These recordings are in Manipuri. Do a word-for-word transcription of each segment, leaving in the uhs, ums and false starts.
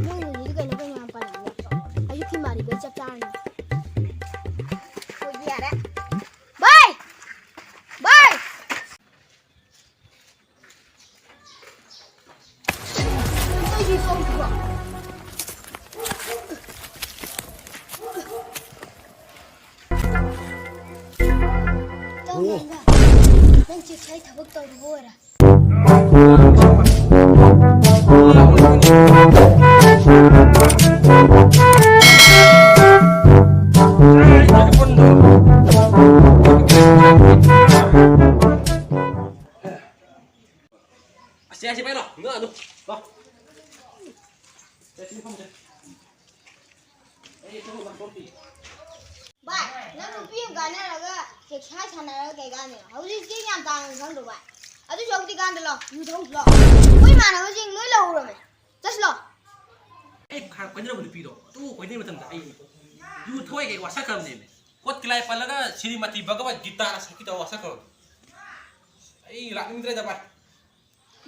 ꯅꯣꯏ ꯍꯧꯖꯤꯛ ꯀꯩꯅꯣ ꯀꯩꯅꯣ ꯌꯥꯝ ꯄꯜꯂꯛꯑꯦ꯫ ꯑꯌꯨꯛꯀꯤ ꯃꯥꯔꯤꯕꯩ ꯆꯞ ꯆꯥꯔꯅꯤ꯫ ꯑꯩꯈꯣꯏꯗꯤ ꯌꯥꯔꯦ꯫ ꯚꯥꯏ! ꯚꯥꯏ! ꯑꯩꯗꯤ ꯇꯧꯗ꯭ꯔꯣ? ꯇꯧꯅꯤꯗ꯫ ꯅꯪ ꯆꯦꯛꯁꯥꯏ ꯊꯕꯛ ꯇꯧꯔꯨꯕ ꯑꯣꯏꯔꯦ꯫ ꯑꯁꯤ, ꯑꯁꯤ ꯄꯥꯏꯔꯣ, ꯉꯥ ꯑꯗꯨ, ꯂꯥꯎ꯫ ꯁꯦ, ꯁꯤ ꯐꯝꯁꯦ꯫ ꯑꯩ ꯊꯕꯛ ꯂꯥꯛꯊꯣꯛꯄꯤ꯫ ꯚꯥꯏ, ꯅꯪ ꯅꯨꯄꯤ ꯑꯃ ꯀꯥꯟꯅꯔꯒ ꯆꯦꯛꯁꯥ ꯁꯥꯟꯅꯔꯒ ꯀꯩ ꯀꯥꯟꯗꯣꯏꯅꯣ? ꯍꯧꯖꯤꯛ ꯆꯦꯡ ꯌꯥꯝ ꯇꯥꯡꯉꯦ ꯈꯪꯗ꯭ꯔꯣ ꯚꯥꯏ? ꯑꯗꯨ ꯁꯔꯨꯛꯇꯤ ꯀꯥꯟꯗ ꯂꯥꯎ, ꯌꯨ ꯊꯛꯎꯁꯤ ꯂꯥꯎ꯫ ꯑꯩꯈꯣꯏ ꯏꯃꯥꯟꯅꯕꯁꯤꯡ ꯂꯣꯏ ꯂꯧꯍꯧꯔꯝꯃꯦ꯫ ꯆꯠꯁꯤ ꯂꯥꯎ꯫ ꯑꯩ ꯈꯔ ꯀꯣꯏꯅꯔꯝꯕ ꯅꯨꯄꯤꯗꯣ, ꯑꯗꯨ ꯀꯣꯏꯅꯔꯤꯉꯩ ꯃꯇꯝꯗ ꯑꯩ ꯌꯨ ꯊꯛꯑꯣꯏ ꯀꯩ ꯋꯥꯁꯛꯈ꯭ꯔꯕꯅꯦꯃꯤ꯫ ꯀꯣꯠ ꯀꯤꯂꯥꯏ ꯄꯜꯂꯒ ꯁ꯭ꯔꯤꯃꯇꯤ ꯚꯒꯕꯠ ꯒꯤꯇꯥꯅ ꯁꯛꯀꯤ ꯇꯧꯔ ꯋꯥꯁꯛꯈ꯭ꯔꯕꯅꯦ꯫ ꯑꯩ ꯂꯥꯛꯅꯤꯡꯗ꯭ꯔꯦꯗ ꯚꯥꯏ꯫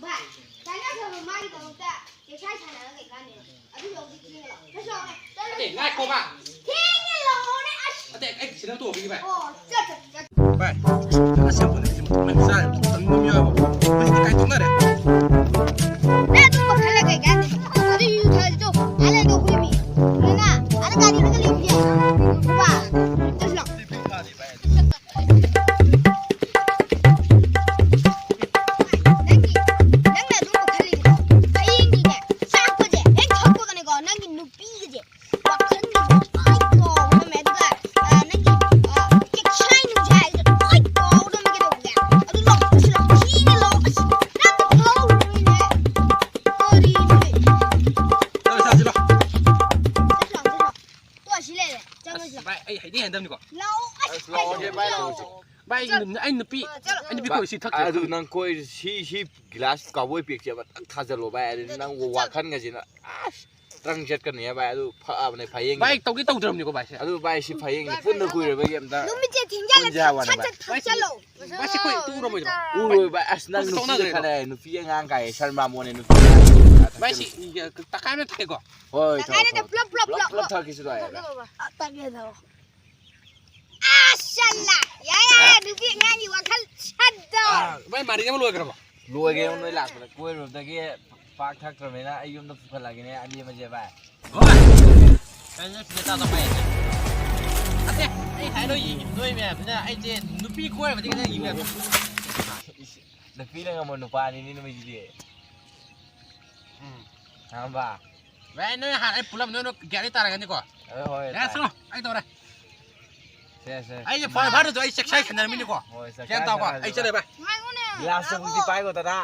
ꯚꯥꯏ, ꯀꯥꯟꯅꯗꯕ ꯃꯥꯒꯤꯗꯃꯛꯇ ꯆꯦꯛꯁꯥꯏ ꯁꯥꯟꯅꯔꯒ ꯀꯩ ꯀꯥꯟꯗꯣꯏꯅꯣ? ꯑꯗꯨ ꯌꯧꯗꯤ ꯊꯦꯡꯉꯦ ꯂꯥꯎ꯫ ꯆꯠꯁꯤ ꯂꯥꯎꯅꯦ꯫ ꯆꯠꯂꯨ꯫ ꯅꯠꯇꯦ, ꯉꯥꯏꯈꯣꯕ꯫ ꯊꯦꯡꯉꯦ ꯂꯥꯎꯅꯦ, ꯑꯁ꯫ ꯅꯠꯇꯦ, ꯑꯩ ꯁꯤꯗ ꯇꯣꯛꯑꯣ, ꯄꯤꯒꯦ ꯚꯥꯏ꯫ ꯑꯣ, ꯆꯠ, ꯆꯠ, ꯆꯠ꯫ ꯚꯥꯏ, ꯑꯁꯦꯡꯕꯅꯦ, ꯃꯩ ꯆꯥꯔꯦ, ꯇꯟꯕ ꯑꯃ ꯌꯥꯎꯔꯦ꯫ ꯍꯧꯖꯤꯛꯇꯤ ꯀꯥꯏ ꯇꯣꯛꯅꯔꯦ? ꯅꯪ ꯑꯗꯨꯝꯕ ꯈꯜꯂ ꯀꯩ ꯀꯥꯟꯗꯣꯏꯅꯣ? ꯑꯗꯨ ꯌꯨ ꯊꯛꯑꯗꯤ ꯇꯣꯛ꯫ ꯑꯥ ꯂꯩꯗꯣ ꯑꯩꯈꯣꯏ ꯃꯤ꯫ ꯑꯗꯨꯅ ꯑꯥꯗ ꯒꯥꯔꯤꯗꯒ ꯂꯩꯕꯗꯤ ꯌꯥꯏ꯫ ꯈꯣꯕꯥ, ꯆꯠꯁꯤ ꯂꯥꯎ꯫ ꯅꯪꯒꯤ, ꯅꯪꯅ ꯑꯗꯨꯝꯕ ꯈꯜꯂꯤꯗꯣ, ꯍꯌꯦꯡꯗꯤꯅꯦ, ꯆꯥꯛꯄꯁꯦ ꯍꯦꯛ ꯊꯛꯄꯒꯅꯦꯀꯣ, ꯅꯪꯒꯤ ꯅꯨꯄꯤꯒꯁꯦ ꯋꯥꯈꯜꯒꯁꯦ ꯂꯣꯏ ꯀꯥꯎꯔꯝꯃꯦ꯫ ꯑꯗꯨꯒ, ꯑ, ꯅꯪꯒꯤ, ꯑ, ꯆꯦꯛꯁꯥꯏ ꯅꯨꯡꯁꯥꯏꯁꯦ ꯂꯣꯏ ꯀꯥꯎꯔꯝꯃꯦ ꯀꯩꯗꯧꯕꯒꯦ? ꯑꯗꯨ ꯂꯥꯛꯄꯁꯤ ꯂꯥꯛꯄꯁꯤꯅꯦ ꯂꯥꯛꯄꯁꯤ꯫ ꯅꯪ ꯐꯥꯎꯔꯨꯔꯣꯏꯅꯦ꯫ ꯀꯔꯤꯅꯣꯅꯦ? ꯆꯠꯂꯣ, ꯆꯠꯂꯣ, ꯆꯠꯂꯣ꯫ ꯆꯠꯂꯣ, ꯆꯠꯂꯣ꯫ ꯇꯣ, ꯑꯁꯤ ꯂꯩꯔꯦ꯫ ꯆꯪꯉꯁꯤ ꯑꯁ, ꯂꯥꯛꯑꯣ꯫ ꯚꯥꯏ, ꯑꯩ ꯍꯩꯗꯤ ꯍꯩꯅꯗꯕꯅꯤꯀꯣ꯫ ꯂꯥꯛꯑꯣ, ꯑꯁ, ꯑꯁ, ꯂꯥꯛꯑꯣ, ꯂꯥꯛꯑꯣ, ꯚꯥꯏ, ꯂꯥꯛꯑꯣ꯫ ꯂꯥꯛꯑꯣ꯫ ꯚꯥꯏ, ꯑꯩ ꯅꯨ-, ꯑꯩ ꯅꯨꯄꯤ, ꯑ, ꯆꯠꯂꯣ꯫ ꯑꯩ ꯅꯨꯄꯤ ꯚꯥꯏ, ꯀꯣꯏꯔꯁꯤ ꯊꯛꯁꯦ꯫ ꯑꯗꯨ ꯅꯪ ꯀꯣꯏꯔꯁꯤ, ꯁꯤ, ꯁꯤ ꯒꯤꯂꯥꯁ ꯀꯥꯎꯕꯣꯏ ꯄꯦꯛꯁꯦ ꯑꯃꯇꯪ ꯊꯥꯖꯜꯂꯣ, ꯚꯥꯏ, ꯑꯗꯨꯗꯤ ꯅꯪ ꯆꯠꯂꯣ꯫ ꯋꯥꯈꯟꯒꯁꯤꯅ, ꯑꯁ꯫ ꯇ꯭ꯔꯪ ꯆꯠꯀꯅꯤ ꯚꯥꯏ, ꯑꯗꯨ ꯐꯛꯑꯕꯅꯦ ꯐꯌꯦꯡ꯫ ꯚꯥꯏ, ꯇꯧꯗꯤ ꯇꯧꯗ꯭ꯔꯕꯅꯤꯀꯣ ꯚꯥꯏꯁꯦ꯫ ꯑꯗꯨ ꯚꯥꯏ ꯁꯤ ꯐꯌꯦꯡꯅꯤ, ꯄꯨꯟꯅ ꯀꯨꯏꯔꯕꯒꯤ ꯑꯝꯇ ꯅꯨꯃꯤꯠꯁꯦ ꯊꯦꯡꯖꯤꯜꯂꯦ꯫ ꯄꯨꯟꯁꯦ ꯍꯥꯏꯕ ꯋꯥꯅꯤ ꯁꯠ ꯚꯥꯏ꯫ ꯁꯠ ꯐꯠ ꯆꯠꯂꯣ꯫ ꯚꯥꯏ, ꯁꯤ ꯑꯩꯈꯣꯏ ꯇꯨꯔ ꯃꯣꯏꯗꯣ꯫ ꯎꯔꯣꯏ ꯚꯥꯏ, ꯑꯁ ꯅꯪ ꯑꯩꯈꯣꯏ ꯅꯨꯄꯤꯗ ꯆꯣꯛꯅꯈ꯭ꯔꯦ꯫ ꯈꯜꯂꯦ, ꯅꯨꯄꯤ ꯑꯉꯥꯡ ꯀꯥꯏ, ꯁꯔꯃꯥ ꯃꯣꯟꯅꯦ ꯅꯨꯄꯤ꯫ ꯚꯥꯏ, ꯁꯤ ꯇꯈꯥꯏ ꯑꯃ ꯊꯛꯀꯦꯀꯣ꯫ ꯍꯣꯏ, ꯊꯛꯑꯣ, ꯇꯈꯥꯏꯅ ꯊꯛꯑꯣ꯫ ꯄꯨꯂꯞ, ꯄꯨꯂꯞ, ꯄꯨꯂꯞ, ꯄꯨꯂꯞ, ꯄꯨꯂꯞ ꯄꯨꯂꯞ꯫ ꯊꯛꯈꯤꯁꯤ ꯚꯥꯏ꯫ ꯇꯛꯑꯦ ꯇꯛꯑꯣ꯫ ꯑꯁ, ꯁꯜꯂꯥ꯫ ꯌꯥꯔꯦ, ꯌꯥꯔꯦ, ꯅꯨꯄꯤ ꯑꯉꯥꯡꯒꯤ ꯋꯥꯈꯜ ꯁꯠꯇꯣ꯫ ꯚꯥꯏ, ꯃꯥꯔꯤ ꯑꯃ ꯂꯣꯏꯈ꯭ꯔꯕꯣ? ꯂꯣꯏꯒꯦ, ꯅꯣꯏ ꯂꯥꯛꯄꯗ ꯀꯣꯏꯔꯨꯕꯗꯒꯤ ꯄꯥꯛ ꯊꯛꯇ꯭ꯔꯕꯅꯤꯅ ꯑꯩ ꯌꯨꯝꯗ ꯄꯨꯈꯠꯂꯛꯑꯒꯦꯅꯦ, ꯑꯅꯤ ꯑꯃꯁꯦ ꯚꯥꯏ꯫ ꯀꯩꯅꯣ ꯁꯤꯗ ꯆꯥ ꯊꯛꯄ ꯍꯥꯏꯁꯦ? ꯑꯇꯦ, ꯑꯩ ꯍꯥꯏꯔꯣ ꯌꯦꯡꯉꯤ ꯅꯣꯏ ꯃꯌꯥꯝꯁꯤꯅ ꯑꯩꯁꯦ ꯅꯨꯄꯤ ꯀꯣꯏꯔꯕꯗꯤ ꯈꯤꯇꯪ ꯌꯦꯡꯉꯦ꯫ ꯅꯨꯄꯤꯅ ꯉꯝꯕ ꯅꯨꯄꯥꯅꯤꯅꯦ ꯅꯣꯏꯁꯤꯗꯤ꯫ ꯎꯝ꯫ ꯈꯪꯉꯕ? ꯚꯥꯏ, ꯅꯣꯏ ꯍꯥꯟꯅ ꯑꯩ ꯄꯨꯜꯂꯝ ꯅꯣꯏ ꯒ꯭ꯌꯥꯟ ꯂꯣꯏ ꯇꯥꯔꯒꯅꯤꯀꯣ꯫ ꯍꯣꯏ, ꯍꯣꯏ, ꯌꯥꯔꯦ, ꯇꯥꯏ꯫ ꯆꯠꯂꯣ, ꯑꯩ ꯇꯧꯔꯦ꯫ ꯁꯦ, ꯁꯦ꯫ ꯑꯩꯁꯦ ꯐꯣꯟ ꯐꯥꯗꯁꯨ ꯑꯩ ꯆꯦꯛꯁꯥꯏ ꯁꯦꯟꯅꯔꯝꯃꯤꯅꯤꯀꯣ꯫ ꯍꯣꯏ, ꯆꯥꯛ ꯒ꯭ꯌꯥꯟ ꯇꯥꯎꯀꯣ, ꯆꯥꯔꯁꯦ, ꯑꯩ ꯆꯠꯂꯦ ꯚꯥꯏ꯫ ꯉꯥꯏꯈꯣꯅꯦ꯫ ꯒ꯭ꯂꯥꯁꯇ ꯕꯨꯛꯇꯤ ꯄꯥꯏꯀꯣ ꯗꯗꯥ꯫